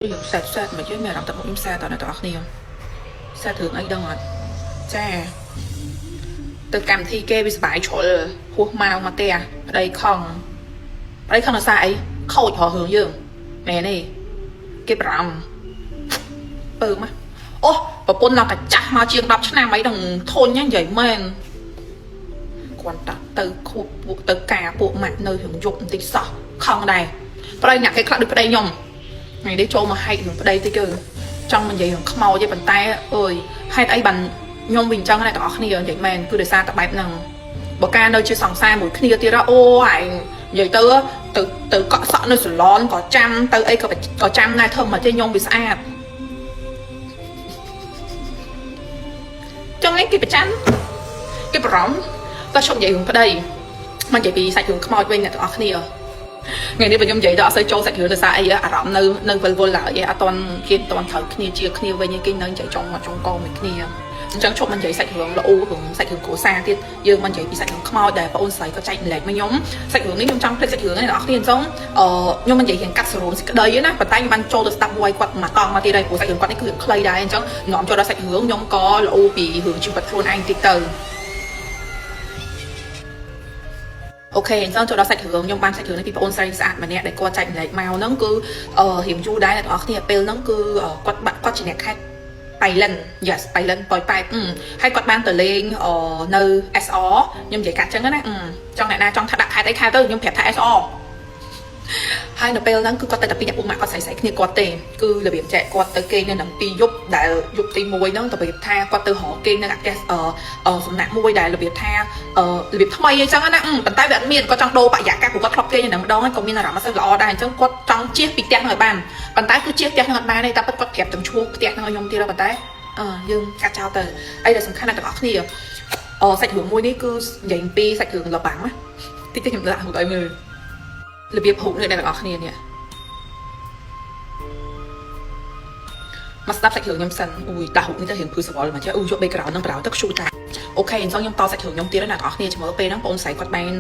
រឿងសែតសែតមកយើងមានអារម្មណ៍ថាខ្ញុំសែតតអ្នកទាំងអស់គ្នាសែតរឿងអីដឹងអត់ចាទៅកម្មវិធីគេវាសបាយជ្រុលហួសម៉ាវមកផ្ទះប្តីខំប្តីខំដោយសារអីខូចរហរឿងយើងមែនទេគេបារម្ភពើមកអូប្រពន្ធឡើងកាចាស់មកជាង10ឆ្នាំអីដឹងធុញហ្នឹងនិយាយមែនគាត់តាទៅខួបពួកទៅការពួកម៉ាក់នៅរឿងយប់បន្តិចសោះខំដែរប្តីអ្នកគេខ្លះដូចប្តីខ្ញុំ ថ្ងៃនេះចូលមកហែករឿងប្តីតិចគឺចង់មកនិយាយរឿងខ្មោចទេប៉ុន្តែអើយហេតុអីបានខ្ញុំវិញអញ្ចឹងណាទាំងអស់គ្នានិយាយមែនគឺដោយសារតែបែបហ្នឹងបើការនៅជាសង្សារមួយគ្នាទៀតអូឯងនិយាយទៅទៅទៅកក់សក់នៅសាឡនក៏ចាំទៅអីក៏ក៏ចាំដែរធ្វើមកទេខ្ញុំវាស្អាតចឹងឯងគេប្រច័នគេបារម្ភក៏ឈប់និយាយរឿងប្តីមកនិយាយពីសាច់រឿងខ្មោចវិញអ្នកទាំងអស់គ្នា ថ្ងៃនេះបើខ្ញុំនិយាយទៅអត់សូវចូលសាច់រឿងដោយសារអីអារម្មណ៍នៅនៅវិលវល់ឡើយអត់ទាន់គេអត់ទាន់ត្រូវគ្នាជាគ្នាវិញគេនៅនិយាយចង់មកចង់កមួយគ្នាអញ្ចឹងឈប់មិននិយាយសាច់រឿងល្អរឿងសាច់រឿងគ្រួសារទៀតយើងមិននិយាយពីសាច់រឿងខ្មោចដែលបងអូនស្រីក៏ចែកម្លែកមកខ្ញុំសាច់រឿងនេះខ្ញុំចង់ភ្លេចសាច់រឿងនេះអ្នកនរគ្នាអញ្ចឹងអឺខ្ញុំមិននិយាយរៀងកាត់សរុបសេចក្តីណាប៉ុន្តែខ្ញុំបានចូលទៅស្ដាប់វយគាត់មកតង់មកទៀតហើយព្រោះសាច់រឿងគាត់នេះគឺរឿងខ្លីដែរអញ្ចឹងខ្ញុំចូលដល់សាច់រឿងខ្ញុំក៏ល្អពីរឿងជីវិតខ្លួនឯងតិចទៅ អូខេអញ្ចឹងចូលដល់សាច់រឿងខ្ញុំបានសាច់រឿងនេះពីប្អូនស្រីស្អាតម្នាក់ដែលគាត់ចែកម្លែកមកហ្នឹងគឺអឺរៀងយូរដែរអ្នកទាំងអស់គ្នាពេលហ្នឹងគឺគាត់បាក់គាត់ជាអ្នកខេត្តបៃលិន yes បៃលិនប៉ោយប៉ែតហើយគាត់បានទៅលេងនៅ SR ខ្ញុំនិយាយកាត់ចឹងណាចង់អ្នកណាចង់ថាដាក់ខេត្តអីខេត្តទៅខ្ញុំប្រាប់ថា SR ហើយនៅពេលហ្នឹងគឺគាត់ទៅតែពីរអ្នកពុកម៉ាក់គាត់ស្រីស្រីគ្នាគាត់ទេគឺរបៀបចែកគាត់ទៅគេងនៅនឹងពីរយប់ដែលយប់ទី1ហ្នឹងរបៀបថាគាត់ទៅរកគេងនៅអាផ្ទះសំណាក់មួយដែលរបៀបថារបៀបថ្មីអីចឹងណាប៉ុន្តែវាអត់មានគាត់ចង់ដូរបរិយាកាសព្រោះគាត់ធ្លាប់គេងនៅនឹងម្ដងហើយក៏មានអារម្មណ៍អត់សូវល្អដែរអញ្ចឹងគាត់ចង់ជៀសពីផ្ទះហ្នឹងឲ្យបានប៉ុន្តែគឺជៀសផ្ទះហ្នឹងអត់បានទេតែពិតគាត់ប្រាប់ទាំងឈ្មោះផ្ទះហ្នឹងឲ្យខ្ញុំទៀតប៉ុន្តែអឺយើងកាត់ចោលទៅអីដែលសំខាន់ណាស់ទាំងអស់គ្នាអសាច់រឿងមួយនេះគឺនិយាយពីសាច់រឿងលបាំងណាតិចតិចខ្ញុំដាក់រូបឲ្យមើលរបៀបរូបនេះអ្នកទាំងអស់គ្នានេះមកស្ដាប់សាច់រឿងខ្ញុំសិនអូយដាក់រូបនេះទៅរៀងព្រឺសវល់មកចេះអូយក background ហ្នឹងប្រោទៅខ្ជូតាអូខេអញ្ចឹងខ្ញុំតសាច់រឿងខ្ញុំទៀតណាអ្នកទាំងអស់គ្នាចាំមើលពេលហ្នឹងបងស្រីគាត់បាន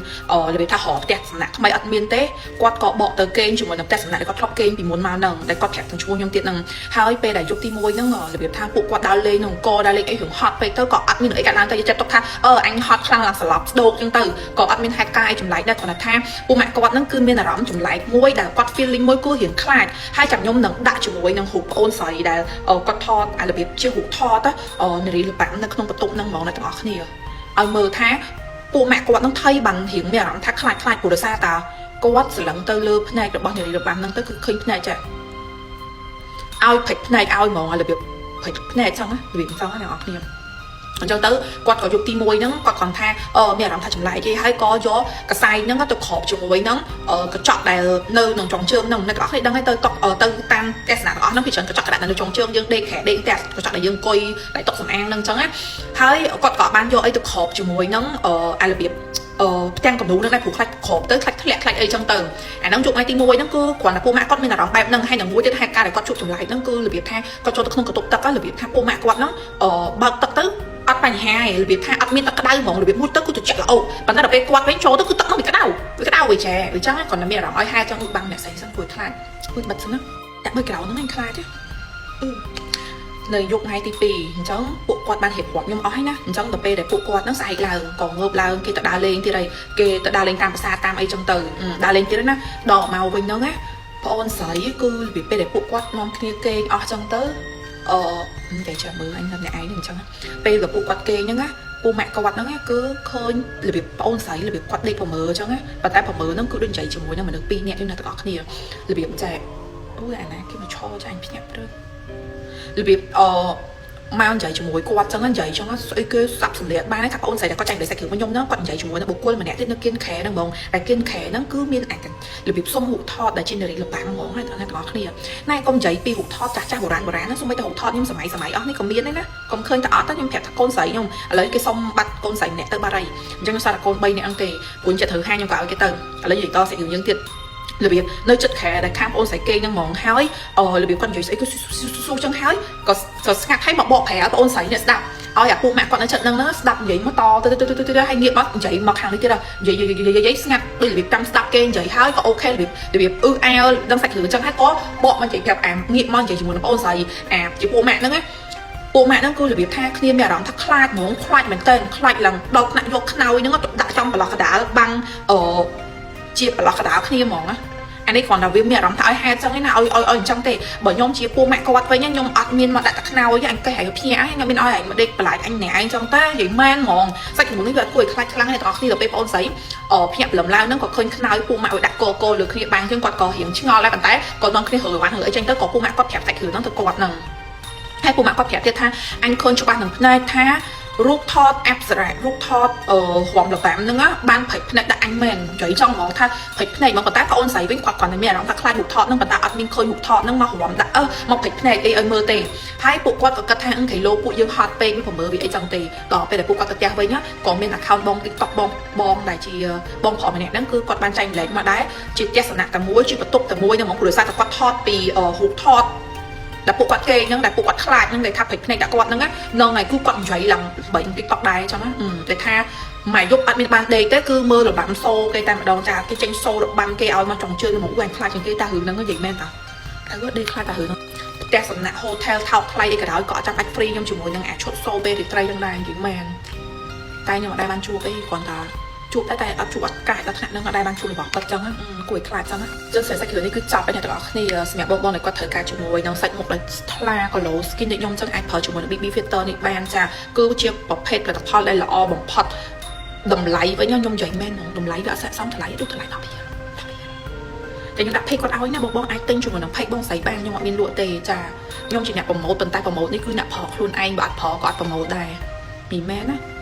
របៀបថារកផ្ទះសំណាក់ថ្មីអត់មានទេគាត់ក៏បកទៅគេងជាមួយនឹងផ្ទះសំណាក់ដែលគាត់ធ្លាប់គេងពីមុនមកហ្នឹងដែលគាត់ប្រាប់ទាំងឈ្មោះខ្ញុំទៀតហ្នឹងហើយពេលដែលយប់ទី1ហ្នឹងរបៀបថាពួកគាត់ដើរលេងក្នុងកដើរលេងអីរឿងហត់ពេកទៅក៏អត់មានអីកើតឡើងទៅចិត្តទុកថាអឺអញហត់ខ្លាំងឡើងស្លាប់ស្ដោកចឹងទៅក៏អត់មានហេតុការណ៍អីចម្លែកដែរគ្រាន់តែថាពួកម៉ាក់គាត់ហ្នឹងគឺមានអារម្មណ៍ចម្លែកមួយដែលគាត់ feeling មួយគឺរៀងខ្លាចហើយចាំខ្ញុំនឹងដាក់ជាមួយនឹងរូបប្អូនស្រីដែលគាត់ថតអារបៀបជារូបថតនារីលបាំនៅក្នុងបន្ទប់ហ្នឹងហ្មងអ្នកទាំងអស់គ្នាឲ្យមើលថាពួកម៉ាក់គាត់នឹងថៃបានរៀងមានអារម្មណ៍ថាខ្លាចខ្លាចព្រោះដោយសារតាគាត់ស្រឡឹងទៅលើភ្នែករបស់នារីរបាំហ្នឹងទៅគឺឃើញភ្នែកចាឲ្យភិចភ្នែកឲ្យហ្មងរបៀបភិចភ្នែកចឹងណារបៀបចឹងណាអ្នកនរគ្នាអញ្ចឹងទៅគាត់ក៏យកទី1ហ្នឹងគាត់គាត់ថាអឺមានអារម្មណ៍ថាចម្លែកគេហើយក៏យកកសែងហ្នឹងទៅគ្របជាមួយហ្នឹងកញ្ចក់ដែលនៅក្នុងចុងជើងហ្នឹងអ្នកទាំងអស់គ្នាដឹងហើយទៅតុកទៅតាមទស្សនៈទាំងអស់ហ្នឹងពីច្រើនកញ្ចក់កដាក់នៅចុងជើងយើងដេកខែដេកផ្ទះកញ្ចក់ដែលយើងអង្គុយដែលតុកសំអាងហ្នឹងអញ្ចឹងណាហើយគាត់ក៏បានយកអីទៅគ្របជាមួយហ្នឹងអារបៀបអឺផ្ទាំងកំនូនឹងដែរព្រោះខ្លាចគ្របទៅខ្លាចធ្លាក់ខ្លាចអីចឹងទៅអាហ្នឹងជប់ថ្ងៃទី1ហ្នឹងគឺគ្រាន់តែពួកម៉ាក់គាត់មានអារម្មណ៍បែបហ្នឹងហើយនឹងមួយទៀតហេតុការណ៍ដែលគាត់ជួបចម្លែកហ្នឹងគឺរបៀបថាគាត់ចូលទៅក្នុងបន្ទប់ទឹករបៀបថាពួកម៉ាក់គាត់ហ្នឹងអឺបើកទឹកទៅអត់បញ្ហាទេរបៀបថាអត់មានទឹកក្តៅហ្មងរបៀបមួយទឹកគឺត្រជាក់ល្អប៉ុន្តែដល់ពេលគាត់វិញចូលទៅគឺទឹកហ្នឹងវាក្តៅវាក្តៅវាចែអញ្ចឹងគាត់តែមានអារម្មណ៍ឲ្យហែចឹងបាំងអ្នកស្រីសិនគួរខ្លាចគួរបិទសិនណាដាក់មើលក្រៅហ្នឹងឯងខ្លាចទេអឺនៅយប់ថ្ងៃទី2អញ្ចឹងពួកគាត់បានរៀបរាប់ខ្ញុំអស់ហើយណាអញ្ចឹងដល់ពេលដែលពួកគាត់ហ្នឹងស្អែកឡើងក៏ងើបឡើងគេទៅដើរលេងទៀតហើយគេទៅដើរលេងតាមប្រាសាទតាមអីចឹងទៅដើរលេងទៀតណាដល់មកវិញហ្នឹងណាប្អូនស្រីគឺរបៀបពេលដែលពួកគាត់នាំគ្នាគេងអស់ចឹងទៅអឺនិយាយចាំមើលអញនៅអ្នកឯងហ្នឹងអញ្ចឹងពេលដែលពួកគាត់គេងហ្នឹងណាពូម៉ាក់គាត់ហ្នឹងគឺឃើញរបៀបប្អូនស្រីរបៀបគាត់ដេកប្រមើអញ្ចឹងណាប៉ុន្តែប្រមើហ្នឹងគឺដូចនិយាយជាមួយនឹងមនុស្សពីរនាក់ទេណាទាំងអស់គ្នារបៀបចែអូយអាណាគេមកឈរចាអញភ្ញាក់ព្រឹករបៀបអមកនិយាយជាមួយគាត់ចឹងនិយាយចឹងស្អីគេសាប់សម្លៀកបានថាបងអូនស្រីតែគាត់ចាញ់លេខសាច់គ្រឿងខ្ញុំហ្នឹងគាត់និយាយជាមួយនឹងបុគ្គលម្នាក់ទៀតនៅគៀនខែហ្នឹងហ្មងតែគៀនខែហ្នឹងគឺមានអារបៀបសុំរូបថតដែលជានារីលបាំងហ្មងហើយទាំងអស់គ្នាណែកុំនិយាយពីរូបថតចាស់ចាស់បុរាណបុរាណហ្នឹងសូម្បីតែរូបថតខ្ញុំសម័យសម័យអស់នេះក៏មានដែរណាកុំឃើញតែអត់ទេខ្ញុំប្រាប់ថាកូនស្រីខ្ញុំឥឡូវគេសុំបាត់កូនស្រីម្នាក់ទៅបាត់ហើយអញ្ចឹងខ្ញុំសល់តែកូន3នាក់ហ្នឹងទេព្រោះចិត្តត្រូវហាខ្ញុំក៏ឲ្យគេទៅឥឡូវនិយាយតសាច់រឿងយើងទៀតរបៀបនៅចិត្តខែដែលខាងបងអូនស្រីគេហ្នឹងហ្មងហើយរបៀបគាត់និយាយស្អីគឺស៊ូស៊ូចឹងហើយក៏ស្ងាត់ហើយមកបកប្រែឲ្យបងអូនស្រីនេះស្ដាប់ ឲ្យអាពួកម៉ាក់គាត់នៅចិត្តហ្នឹងស្ដាប់និយាយមកតទៅទៅទៅទៅហើយងាកមកនិយាយមកខាងនេះទៀតនិយាយនិយាយស្ងាត់ដូចរបៀបតាមស្ដាប់គេនិយាយហើយក៏ OK របៀបរបៀបអឺអែដឹងសាច់គ្រឿងអញ្ចឹងហើយក៏បកមកនិយាយប្រាប់អាងាកមកនិយាយជាមួយនឹងបងអូនស្រីអាជាពួកម៉ាក់ហ្នឹងណាពួកម៉ាក់ហ្នឹងគឺរបៀបថាគ្នាមានអារម្មណ៍ថាខ្លាចហ្មងខ្លាចមែនតើខ្លាចឡើងដល់ថ្នាក់យកខ្នើយហ្នឹងទៅដាក់ចំប្រឡោះកដាលបាំងអឺជាប្រឡោះកដាលគ្នាហ្មងណាអានេះគ្រាន់តែវាមានអារម្មណ៍ថាឲ្យហេតុចឹងឯណាឲ្យឲ្យឲ្យអញ្ចឹងទេបើខ្ញុំជាពួកម៉ាក់គាត់វិញខ្ញុំអត់មានមកដាក់តែខ្នើយអញកេះឲ្យភ្ញាក់ខ្ញុំមានឲ្យឯងមកដេកបន្លាចអញណែឯងចឹងទេនិយាយមែនហ្មងសាច់ជាមួយនេះវាអត់គួរឲ្យខ្លាចខ្លាំងទេបងប្អូនគ្នាដល់ពេលបងអូនស្រីអភ្ញាក់ព្រលឹមឡើងហ្នឹងក៏ឃើញខ្នើយពួកម៉ាក់ឲ្យដាក់កកលើគ្នាបាំងចឹងគាត់ក៏រៀងឆ្ងល់ដែរប៉ុន្តែក៏នាំគ្នារើវ៉ាន់រើអីចឹងទៅក៏ពួកម៉ាក់គាត់ប្រាប់សាច់គ្រឿងហ្នឹងទៅគាត់ហ្នឹងហើយពួកម៉ាក់គាត់ប្រាប់ទៀតថាអញឃើញច្បាស់នឹងភ្នែកថារូបថតអប្សរារូបថតអឺរំលបាំហ្នឹងបានព្រិចភ្នែកដាក់អញមែននិយាយចង់ហ្មងថាព្រិចភ្នែកហ្មងប៉ុន្តែប្អូនស្រីវិញគាត់គ្រាន់តែមានអារម្មណ៍ថាខ្លាចរូបថតហ្នឹងប៉ុន្តែអត់មានឃើញរូបថតហ្នឹងមករំដាក់អឺមកព្រិចភ្នែកអីឲ្យមើលទេហើយពួកគាត់ក៏គិតថាអឺគីឡូពួកយើងហត់ពេកវាប្រមើវាអីចឹងទេដល់ពេលដែលពួកគាត់ទៅផ្ទះវិញក៏មាន account បង TikTok បងបងដែលជាបងប្រុសម្នាក់ហ្នឹងគឺគាត់បានចែកម្លែកមកដែរជាទស្សនៈតែមួយជាបន្ទប់តែមួយហ្នឹងហ្មងព្រោះដោយសារតែគាត់ថតពីរូបថតដែលពួកគាត់គេងហ្នឹងដែលពួកគាត់ខ្លាចហ្នឹងដែលថាព្រិចភ្នែកដាក់គាត់ហ្នឹងហ្នឹងហើយគឺគាត់និយាយឡើងបី TikTok ដែរចឹងណាតែថាមួយយប់អត់មានបានដេកទេគឺមើលរបាំសូគេតែម្ដងចាគេចេញសូរបាំគេឲ្យមកចុងជើងមកអ៊ូអញខ្លាចជាងគេតារឿងហ្នឹងនិយាយមែនតាតែគាត់ដេកខ្លាចតារឿងហ្នឹងផ្ទះសំណាក់ hotel ថោកថ្លៃអីក៏ដោយក៏អត់ចាំបាច់ free ខ្ញុំជាមួយនឹងអាឈុតសូពេលរាត្រីហ្នឹងដែរនិយាយមែនតែខ្ញុំអត់ដែលបានជួបអីគ្រាន់តែជួបតែតែអត់ជួបអត់កាចដល់ថ្នាក់ហ្នឹងអត់ដែលបានជួបរបស់ប៉ិតចឹងគួរឲ្យខ្លាចចឹងណាចឹងសាច់គ្រឿងនេះគឺចប់ហើយអ្នកទាំងអស់គ្នាសម្រាប់បងបងដែលគាត់ត្រូវការជាមួយនឹងសាច់មុខដែលថ្លា glow skin ដូចខ្ញុំចឹងអាចប្រើជាមួយនឹង BB filter នេះបានចាគឺជាប្រភេទផលិតផលដែលល្អបំផុតតម្លៃវិញខ្ញុំនិយាយមែនហ្មងតម្លៃវាអត់ស័ក្តិសមថ្លៃដូចថ្លៃ10រៀលតែខ្ញុំដាក់ page គាត់ឲ្យណាបងបងអាចទិញជាមួយនឹង page បងស្រីបានខ្ញុំអត់មានលក់ទេចាខ្ញុំជាអ្នក promote ប៉ុន្តែ promote នេះគឺអ្នកប្រើខ្លួនឯងបើអត់ប្រើក៏អត់ promote ដែរពីមែនណា។